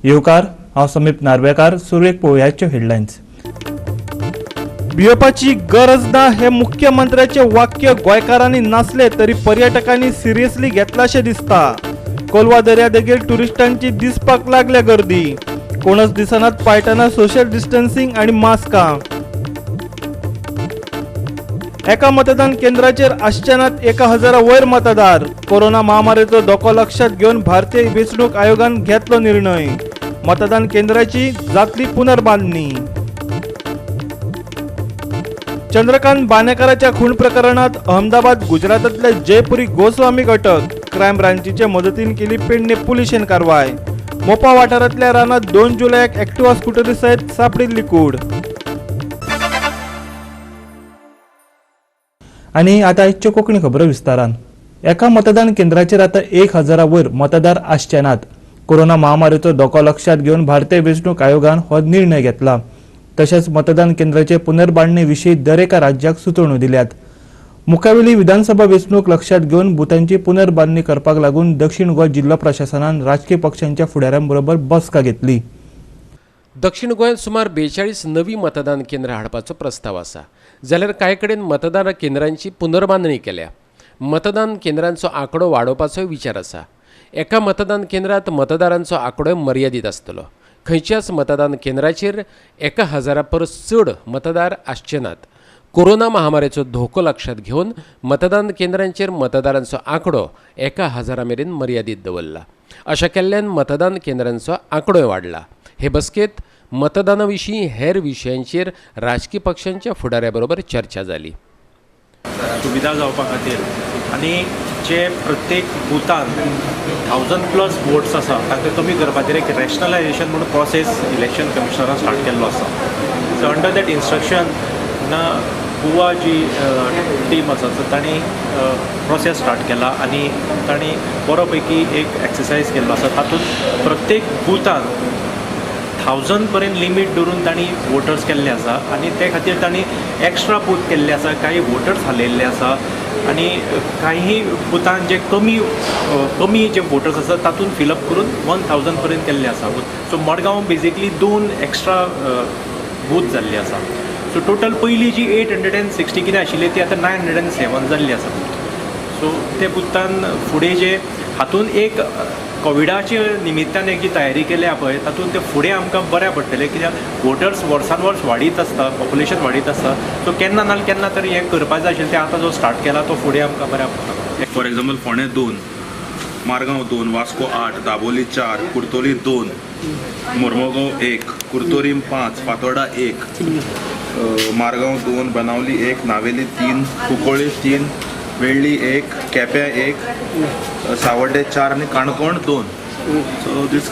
येवकार, हांव समीप नार्वेकार. सुरवेक पळोवयाच्यो हेडलायन्स. भियोपाची गरज ना हे मुख्यमंत्र्याचे वाक्य गोंयकारांनी नासले तरी पर्यटकांनी सिरियसली घेतलाशें दिसता. कोलवा दर्यादेगेर ट्युरिस्टांची दिसपाक लागल्या गर्दी. कोणच दिसनात पाळटना सोशल डिस्टन्सिंग आनी मास्कां. एका मतदान केंद्राचेर आसचे नात 1000 वयर मतदार. कोरोना महामारीचो धोको लक्षात घेवन भारतीय वेंचणूक आयोगान घेतलो निर्णय. मतदान केंद्राची जातली पुनर्बांधणी. चंद्रकांत बानेकाराच्या खून प्रकरणात अहमदाबाद गुजरातातल्या जयपुरी गोस्वामीक अटक. क्रायम ब्रांचीचे मदतीन केली पेडणे पुलिशेन कारवाय. मोपा वाठारांतल्या रानात 2 जुलयाक ऍक्टिवा स्कुटरी सयत सापडिल्ली कूड. आनी आतां आयच्यो कोंकणी खबरो विस्तारान. एका मतदान केंद्राचेर आतां 1000 वयर मतदार आसचे नात. कोरोना महामारीचो धोको लक्षात घेवन भारतीय वेंचणूक आयोगान हो निर्णय घेतला. तशेंच मतदान केंद्राचे पुनर्बांधणी विशीं दरेका राज्याक सुचोवण्यो दिल्यात. मुखावेली विधानसभा वेंचणूक लक्षात घेवन बुथांची पुनर्बांधणी करपाक लागून दक्षिण गोंय जिल्लो प्रशासनान राजकीय पक्षांच्या फुडाऱ्यां बरोबर बसका घेतली. दक्षिण गोंयांत सुमार 42 नवी मतदान केंद्रां हाडपाचो प्रस्ताव आसा, जाल्यार कांय कडेन मतदान केंद्रांची पुनर्बांदणी केल्या. मतदान केंद्रांचो आंकडो वाडोवपाचोय विचार आसा. एका मतदान केंद्रांत मतदारांचो आंकडोय मर्यादीत आसतलो. खंयच्याच मतदान केंद्राचेर 1000 परस चड मतदार आसचे नात. कोरोना महामारीचो धोको लक्षांत घेवन मतदान केंद्रांचेर मतदारांचो आंकडो 1000 मेरेन मर्यादीत दवरला. अशा केल्ल्यान मतदान केंद्रांचो आंकडोय वाडला. हे बसकेंत मतदाना विशीं हेर विशयांचेर राजकी पक्षांच्या फुडाऱ्या बरोबर चर्चा जाली. सुविधा जावपा खातीर आनी जे प्रत्येक बुथान 1000+ वोट्स आसा तांकां कमी करपाचेर एक रॅशनलायजेशन म्हणून प्रोसेस इलेक्शन कमिशनरान स्टार्ट केल्लो आसा. सो अंडर that instruction ना गोवा जी टीम आसा, सो तांणी प्रोसेस स्टार्ट केला आनी तांणी बरो पैकी एक एक्सरसायज केल्लो आसा. तातूंत प्रत्येक बुथान 1000 पर्यंत लिमीट दवरून तांणी वोटर्स केल्ले आसा आनी ते खातीर तांणी एक्स्ट्रा बूथ केल्ले आसा, काही वोटर्स हालयल्ले आसा आनी काही बुथान जे कमी कमी जे वोटर्स आसा तातूंत फिलअप करून 1000 पर्यंत केल्ले आसा. So Madgaon basically 2 extra booth जाल्ले आसा. सो टोटल पयलीं जी 860 कितें आशिल्ली ती आतां 907 जाल्ली आसा बूथ. सो ते बुथान फुडें जे हातून एक कोविडाचे निमित्तान एक जी तयारी केल्या पळय तातूंत ते फुडें आमकां बऱ्या पडटलें, कित्याक वोटर्स वर्सान वर्स वाडीत आसता, पॉप्युलेशन वाडीत आसता. सो केन्ना ना केन्ना तरी हें करपाक जाय आशिल्लें, तें आतां जो स्टार्ट केला तो फुडें आमकां बऱ्या पडटा. फॉर एग्जाम्पल फोंडें 2, मारगांव 2, वास्को 8, दाबोली 4, कुर्तोली 2, मोर्मोगांव 1, कुर्तोरीम 5, फातोर्डा 1, मारगांव 2, बनावली 1, नावेली 3, कुंकळ्ळी 3, वेळ्ळी 1, केप्यां 1, सावड्डे 4 आनी काणकोण 2. सो दीस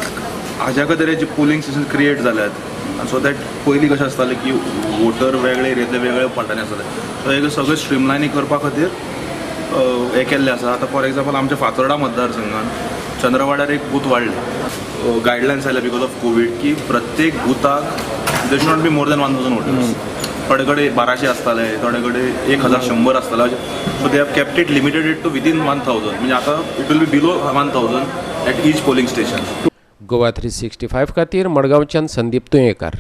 हाज्या खातीर जे पोलिंग स्टेशन क्रिएट जाल्यात आनी सो that पयलीं कशें आसतालें की वोटर वेगळे एरियेंतले वेगळे पार्टांनी आसताले, सो हें सगळें स्ट्रीमलायनींग करपा खातीर हें केल्लें आसा. आतां फॉर एग्जाम्पल आमच्या फातोर्डा मतदारसंघान चंद्रवाड्यार एक बूथ वाडले. गायडलायन्स आयल्या because of Covid की प्रत्येक बुथाक there should not be more than 1000 voters. थोडे कडेन 1200 आसताले, थोडे कडेन 1100 आसताले. So they have kept it limited it to within 1000, म्हणजे आतां it will be below 1000 at each polling station. Goa 365 खातीर मडगांवच्यान संदीप तुयेंकार.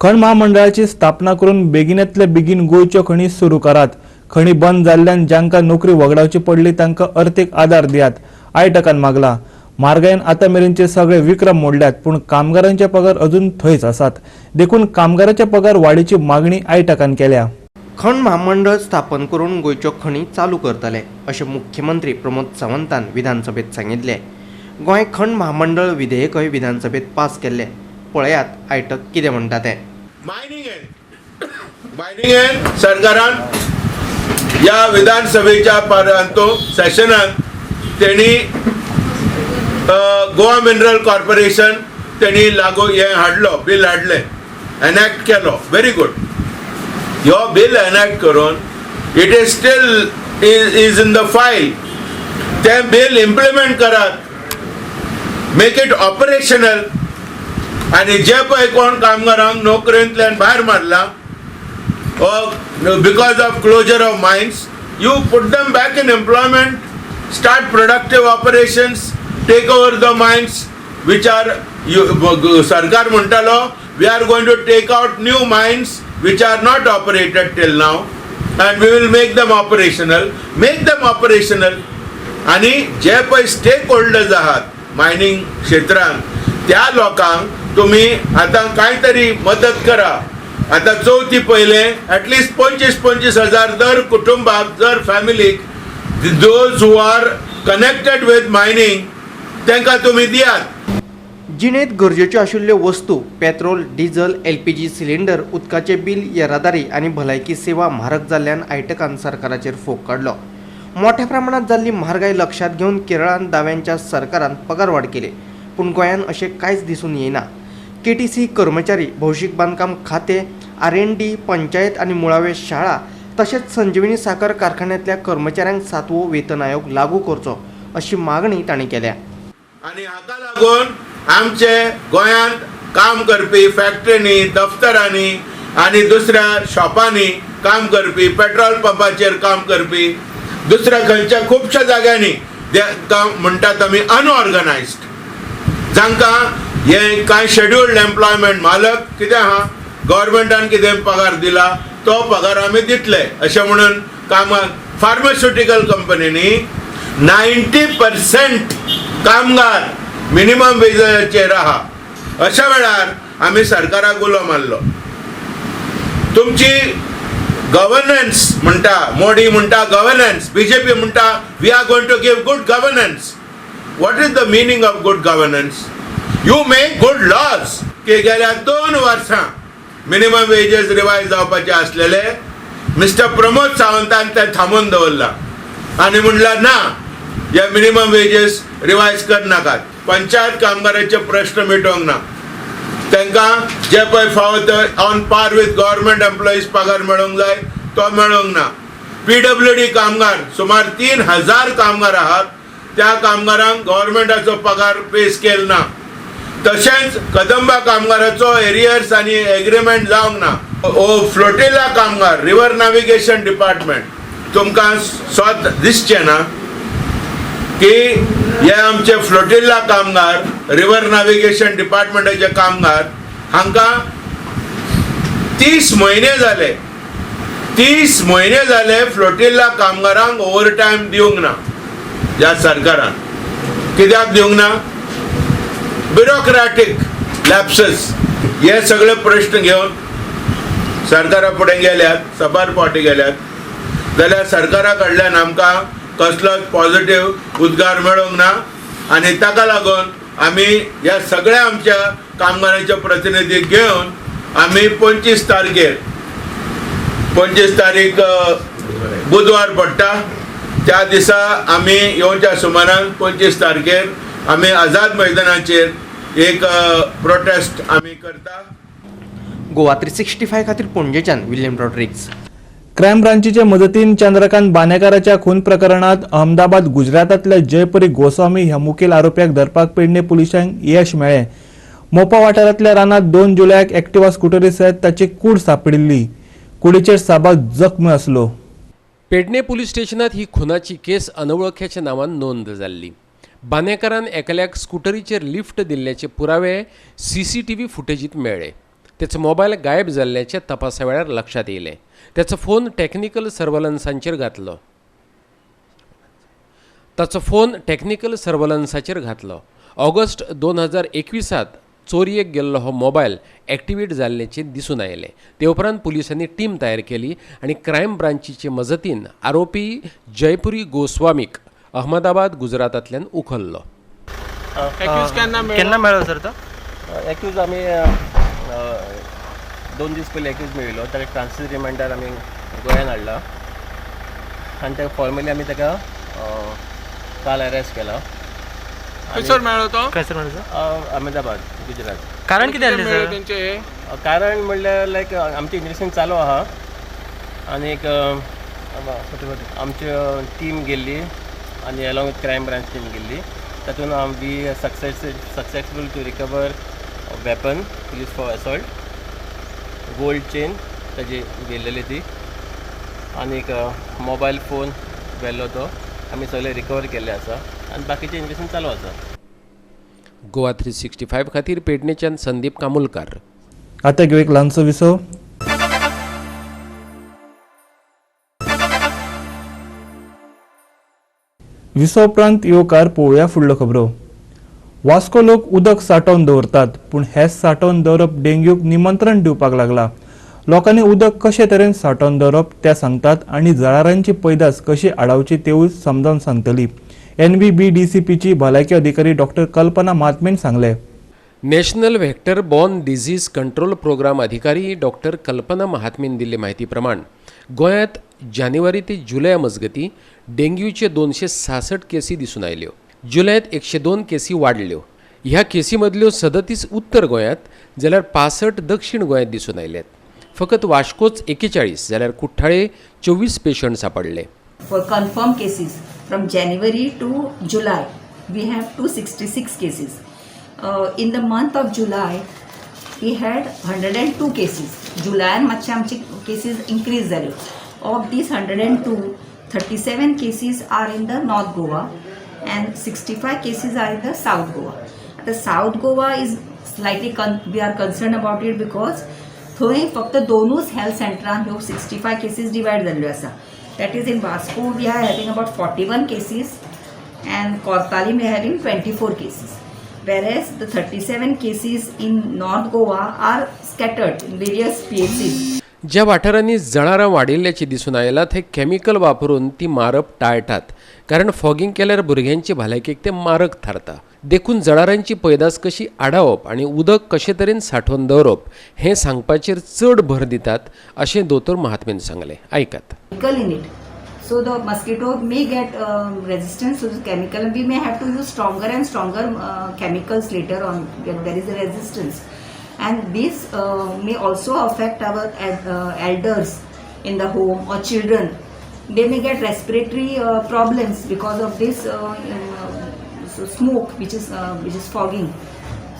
खण महामंडळाची स्थापना करून बेगिनातले बेगीन गोंयच्यो खणी सुरू करात. खणी बंद जाल्ल्यान जांकां नोकरी वगडावची पडली तांकां अर्थीक आदार दियात, आयटकान मागला. म्हारगायेन आतां मेरेनचे सगळे विक्रम मोडल्यात, पूण कामगारांचे पगार अजून थंयच आसात. देखून कामगाराचे पगार वाडीची मागणी आयटकान केल्या. खण म्हामंडळ स्थापन करून गोंयच्यो खणी चालू करतले अशें मुख्यमंत्री प्रमोद सावंतान विधानसभेत सांगिल्लें. गोंय खण म्हामंडळ विधेयकय विधानसभेत पास केल्लें. पळयात आयटक कितें म्हणटा तें. मायनिंग सरकारान या विधानसभेच्या पारांतो सेशनान तेणी गोवा मिनरल कॉर्पोरेशन तेणी लागू हें हाडलो, बील हाडलें, एनॅक्ट केलो. Very good. ह्यो बील एनॅक्ट करून it is still is in the file. तें बील इम्प्लिमेंट करात, मेक it operational. आनी जे पळय कोण कामगारांक नोकरेंतल्यान भायर मारला because of closure of mines, you put them back in employment, start productive operations, take over the mines which are सरकार म्हणटालो we are going to take out new mines which are not operated till now and we will make them operational. Make them operational. आनी जे पळय stake holders आहात mining क्षेत्रांत त्या लोकांक तुमी आतां कांय तरी मदत करा. आतां चवथी पयलें एटलिस्ट 25-25 हजार दर कुटुंबाक, दर फॅमिलीक, those who are connected with mining तांकां तुमी दियात. जिणेंत गरजेच्यो आशिल्ल्यो वस्तू पेट्रोल, डिझल, एलपीजी सिलिंडर, उदकाचें बील, येरादारी आनी भलायकी सेवा म्हारग जाल्ल्यान आयटकान सरकाराचेर फोग काडलो. मोठ्या प्रमाणांत जाल्ली म्हारगाय लक्षांत घेवन केरळान दाव्यांच्या सरकारान पगारवाड केली, पूण गोंयान अशें कांयच दिसून येना. केटीसी कर्मचारी, भौशीक बांदकाम खातें, RND, panchayat आनी मुळाव्यो शाळा तशेंच संजीवनी साखर कारखान्यांतल्या कर्मचाऱ्यांक 7वो वेतन आयोग लागू करचो अशी मागणी तांणी केल्या. आनी हाका लागून आमचे गोंयांत काम करपी फॅक्टरींनी, दफ्तरांनी आनी दुसऱ्या शॉपांनी काम करपी, पेट्रोल पंपाचेर काम करपी, दुसऱ्या खंयच्या खुबश्या जाग्यांनी म्हणटात आमी अनऑर्गनायज्ड, जांकां हें कांय शेड्युल्ड एम्प्लॉयमेंट मालक कितें आहा, गव्हर्मेंटान कितें पगार दिला तो पगार आमी दितले अशें म्हणून कामाक फार्मास्युटिकल कंपनींनी 90% कामगार मिनिमम वेजाचेर आहा. अशा वेळार आमी सरकाराक उलो मारलो, तुमची गव्हर्नन्स म्हणटा, मोदी म्हणटा गव्हर्नन्स, बीजेपी म्हणटा we are going to give good governance. What is the meaning of good governance? You make good laws. की गेल्या 2 वर्सां मिनिमम वेजेस रिवायज जावपाचे आसलेले, मिस्टर प्रमोद सावंतान ते थांबोवन दवरला आनी म्हणलां ना, हे मिनिमम वेजेस रिवायज करनाकात. पंचायत कामगाराचे प्रश्न मिटोवंक ना, तांकां जे पळय फावो ते on par with government employees पगार मेळोंक जाय तो मेळोंक ना. PWD कामगार सुमार 3000 कामगार आहात, त्या कामगारांक गव्हर्मेंटाचो पगार पे स्केल ना. तशेंच कदंबा कामगाराचो एरियर्स आनी एग्रीमेंट जावंक ना. ओ फ्लोटिला कामगार, रिवर नॅविगेशन डिपार्टमेंट, तुमकां स्वत दिसचें ना की हे आमचे फ्लोटिल्ला कामगार, रिवर नॅविगेशन डिपार्टमेंटाचे कामगार, हांकां 30 म्हयने जाले, 30 म्हयने जाले फ्लोटिल्ला कामगारांक ओवर टायम दिवंक ना ह्या सरकारान. कित्याक दिवंक ना? ब्युरोक्रॅटीक लॅप्सेस. हे सगळे प्रश्न घेवन सरकारा फुडें गेल्यात, सबार फावटी गेल्यात, जाल्यार सरकारा कडल्यान आमकां कसलोच पॉझिटीव उद्गार मेळोंक ना. आनी ताका लागून आमी ह्या सगळ्या आमच्या कामगारांचे प्रतिनिधी घेवन आमी 25 तारखेर, 25 तारीख बुधवार पडटा, त्या दिसा आमी येवच्या सुमारान 25 तारखेर आमी आझाद मैदानाचेर एक प्रोटेस्ट आमी करता. गोवा 365 खातीर पणजेच्यान विल्यम रॉड्रिग्ज. क्रायम ब्रांचीचे मदतीन चंद्रकांत बानेकाराच्या खून प्रकरणात अहमदाबाद गुजरातांतल्या जयपुरी गोस्वामी ह्या मुखेल आरोप्याक धरपाक पेडणे पुलिसांक यश मेळ्ळें. मोपा वाठारांतल्या रानांत 2 जुलयाक एक्टिवा स्कुटरी सयत ताची कूड सापडिल्ली. कुडीचेर साबार जख्म आसलो. पेडणे पुलीस स्टेशनात ही खुनाची केस अनवळख्याच्या नांवान नोंद जाल्ली. बानेकारान एकल्याक स्कुटरीचेर लिफ्ट दिल्ल्याचे पुरावे CCTV फुटेजीत मेळ्ळे. त्याचो मोबायल गायब जाल्ल्याचें तपासा वेळार लक्षांत येयलें. त्याचो फोन टॅक्निकल सर्वलन्सांचेर घातलो. ताचो फोन टॅक्निकल सर्वलन्साचेर घातलो. ऑगस्ट 2021 चोरयेक गेल्लो हो मोबायल एक्टिवेट जाल्ल्याचें दिसून आयलें. ते उपरांत पुलिसांनी टीम तयार केली आनी क्रायम ब्रांचीचे मजतीन आरोपी जयपुरी गोस्वामीक अहमदाबाद गुजरातांतल्यान उखल्लो. केन्ना मेळ्ळो सर तो? एक्यूज आमी 2 दीस पयलीं एक्यूज मेळिल्लो. ताका ट्रान्सीट रिमांडार आमी गोंयान हाडला आनी ताका फॉर्मली आमी ताका काल अरेस्ट केला. खंयसर मेळ्ळो तो? खंयसर मेळ्ळो? अहमदाबाद गुजरात. कारण कितें आसलें सर? कारण म्हणल्यार लायक आमचें इन्वेस्टिगेशन चालू आहा आनी एक आमची टीम गेल्ली आनी along with crime branch team गेल्ली. तातूंत we successful to recover weapon use for assault, gold chain ताजी व्हेल्लेली ती आनी एक मोबायल फोन व्हेल्लो तो आमी सगळे रिकवर केल्ले आसा आनी बाकीचें इन्वेस्टिगेशन चालू आसा. गोवा 365 खातीर पेडणेच्यान संदीप कामुलकार. आतां घेवया एक ल्हानसो विसव. विसव उपरांत येवकार पळोवया फुडल्यो खबरो. वास्को लोक उदक सांठोवन दवरतात, पूण हें सांठोवन दवरप डेंग्यूक निमंत्रण दिवपाक लागला. लोकांनी उदक कशे तरेन सांठोवन दवरप तें सांगतात आनी जळारांची पैदास कशी आडावची तेवूय समजावन सांगतली. NVBDCPची भलायकी अधिकारी डॉक्टर कल्पना महात्मेन सांगले. National vector borne disease control programme अधिकारी डॉक्टर कल्पना महात्मेन दिल्ले म्हायती प्रमाण गोंयांत जानेवारी ते जुलया मजगती डेंग्यूचे 266 केसी दिसून आयल्यो. जुलयांत 102 केसी वाडल्यो. ह्या केसी मदल्यो 37 उत्तर गोंयांत जाल्यार 65 दक्षिण गोंयांत दिसून आयल्यात. फकत वास्कोच 41 जाल्यार कुठ्ठाळे 24 पेशंट सापडले. For confirm cases from January to July we have 266 cases. In the month of July we had 102 cases. जुलयान मातशे आमचे केसीस इन्क्रीज जाल्यो. Of these 102, 37 cases are in the North Goa and 65 cases are in the South Goa. The South Goa is slightly we are concerned about it because थंय फक्त दोनूच health सेंटरान ह्यो 65 cases divide जाल्ल्यो आसा. That is in Vasco we are having about 41 cases and Cortalim we are having 24 cases. Whereas the 37 cases in North Goa are scattered in various PHCs. ज्या वाठारांनी जळारां वाडिल्ल्याचें दिसून आयलां थंय केमिकल वापरून ती मारप टाळटात, कारण फॉगिंग केल्यार भुरग्यांचे भलायकेक तें मारक थारता. देखून जळारांची पैदास कशी आडावप आनी उदक कशे तरेन सांठोवन दवरप हें सांगपाचेर चड भर दितात अशें दोतोर महात्मेन सांगलें. आयकात. So the mosquito may get resistance to the chemical and we may have to use stronger and stronger chemicals later on when there is a resistance. And this may also affect our elders in the home or children. They may get respiratory problems because of this smoke which is fogging.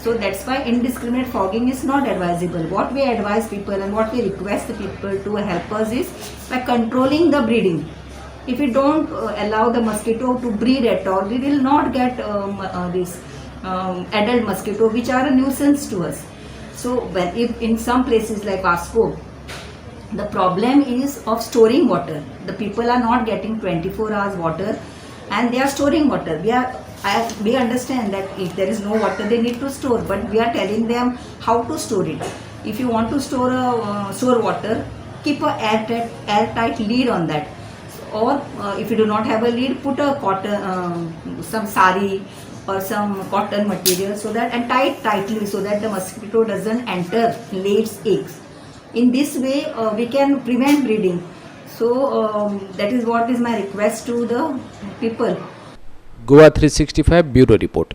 So that's why indiscriminate fogging is not advisable. What we advise people and what we request the people to help us is by controlling the breeding. If we don't allow the mosquito to breed at all, we will not get this adult mosquito, which are a nuisance to us. So when if in some places like Vasco, the problem is of storing water. The people are not getting 24 hours water and they are storing water. We understand that if there is no water, they need to store, but we are telling them how to store it. If you want to store store water, keep a airtight lid on that. Or if you do not have a lid, put a cotton, some sari or some cotton material so that, and tie it tightly so that the mosquito doesn't enter, lay its eggs. In this way, we can prevent breeding. So that is what is my request to the people. Goa 365 bureau report.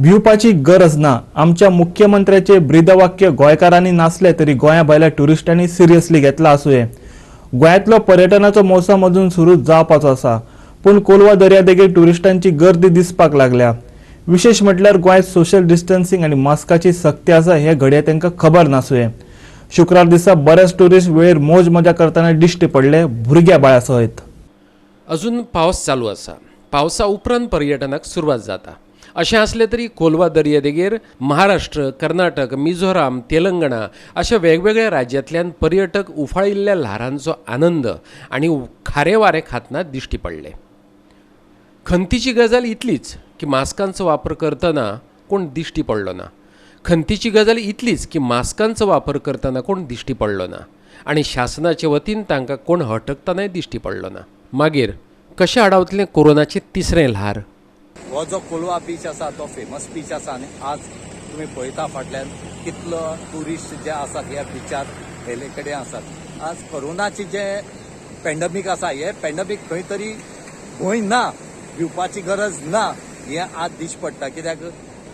भिवपाची गरज ना. आमच्या मुख्यमंत्र्याचे ब्रीदवाक्य गोंयकारांनी नासले तरी गोंया भायल्या ट्युरिस्टांनी seriously घेतला आसुये. गोंयांतलो पर्यटनाचो मोसम अजून सुरू जावपाचो आसा, पूण कोलवा दर्यादेगेर ट्युरिस्टांची गर्दी दिसपाक लागल्या. विशेष म्हटल्यार गोंयांत सोशल डिस्टन्सिंग आनी मास्काची सक्ती आसा हे घडये तांकां खबर नासुये. शुक्रार दिसा बरेच ट्युरिस्ट वेळेर मौज मजा करतना दिश्टी पडले, भुरग्या बाळा सयत. अजून पावस चालू आसा. पावसा उपरांत पर्यटनाक सुरवात जाता. अशें आसलें तरी कोलवा दर्यादेगेर महाराष्ट्र, कर्नाटक, मिझोराम, तेलंगणा अशा वेगवेगळ्या राज्यांतल्यान पर्यटक उफाळिल्ल्या ल्हारांचो आनंद आनी खारे वारे खातना दिश्टी पडले. खंतीची गजाल इतलीच की मास्कांचो वापर करतना कोण दिश्टी पडलो ना. खंतीची गजाल इतलीच की मास्कांचो वापर करतना कोण दिश्टी पडलो ना आनी शासनाचे वतीन तांकां कोण हटकतनाय दिश्टी पडलो ना. मागीर कशें आडावतलें कोरोनाचें तिसरें ल्हार? हो जो कोलवा बीच आसा तो फेमस बीच आसा आनी आज तुमी पळयता फाटल्यान कितलो ट्युरिस्ट जे आसात ह्या बिचार गेल्ले कडेन आसात. आज कोरोनाची जे पेंडमीक आसा हे पेंडमीक खंय तरी भंय ना, भिवपाची गरज ना हें आज दिश्टी पडटा. कित्याक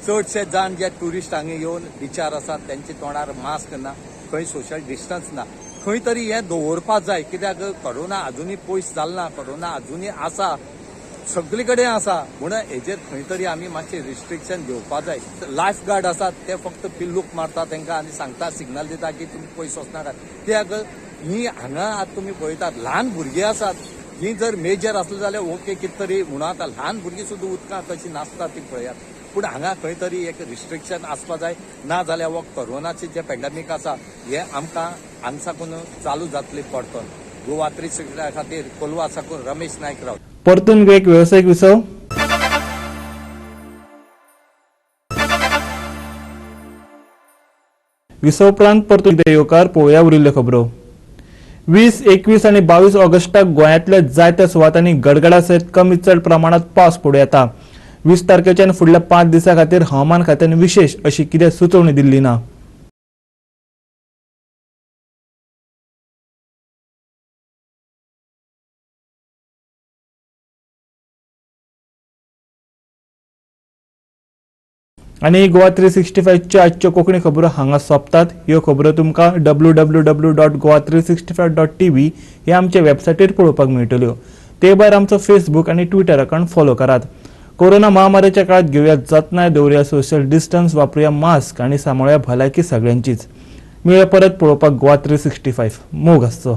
चडशे जाण जे ट्युरिस्ट हांगा येवन बिचार आसात तेंच्या तोंडार मास्क ना, खंय सोशल डिस्टन्स ना, खंय तरी हें दवरपा जाय. कित्याक कोरोना अजुनूय पयस जाल ना, कोरोना अजुनूय आसा, सगळे कडेन आसा. म्हणून हेजेर खंय तरी आमी मातशें रिस्ट्रिक्शन घेवपा जाय. लायफ गार्ड आसात ते फक्त पिल्लूक मारता तांकां आनी सांगता, सिग्नल दिता की तुमी पयस वचनाकात. कित्याक ही हांगा आज तुमी पळयतात ल्हान भुरगीं आसात, ही जर मेजर आसले जाल्यार ओके कितें तरी म्हणून आतां ल्हान भुरगीं सुद्दां उदकांत कशी नाचतात ती पळयात. पूण हांगा खंय तरी एक रिस्ट्रिक्शन आसपा जाय, ना जाल्यार हो कोरोनाचे जे पॅन्डेमीक आसा हे आमकां हांगा साकून चालू जातली परतून. गोवा 360 खातीर कोलवा साकून रमेश नायक राव. परतून एक वेवसायीक विसव. विसव उपरांत परतून येवकार पळोवया उरिल्ल्यो खबरो. 20, 21 आनी 22 ऑगस्टाक गोंयांतल्या जायत्या सुवातांनी गडगडा सयत कमी चड प्रमाणात पावस पडूं येता. 20 तारखेच्यान फुडल्या 5 दिसां खातीर हवामान खात्यान विशेष अशी कितें सुचोवणी दिल्ली ना. आनी गोवा 365च्या आजच्यो कोंकणी खबरो हांगा सोंपतात. ह्यो खबरो तुमकां www.goa365.tv हे आमचे वेबसायटीर पळोवपाक मेळटल्यो. ते भायर आमचो फेसबूक आनी ट्विटर अकावंट फॉलो करात. कोरोना महामारीच्या काळात घेवया जतनाय, दवरुया सोशल डिस्टन्स, वापरुया मास्क आनी सांबाळुया भलायकी सगळ्यांचीच. मेळया परत पळोवपाक गोवा 365. मोग आसचो.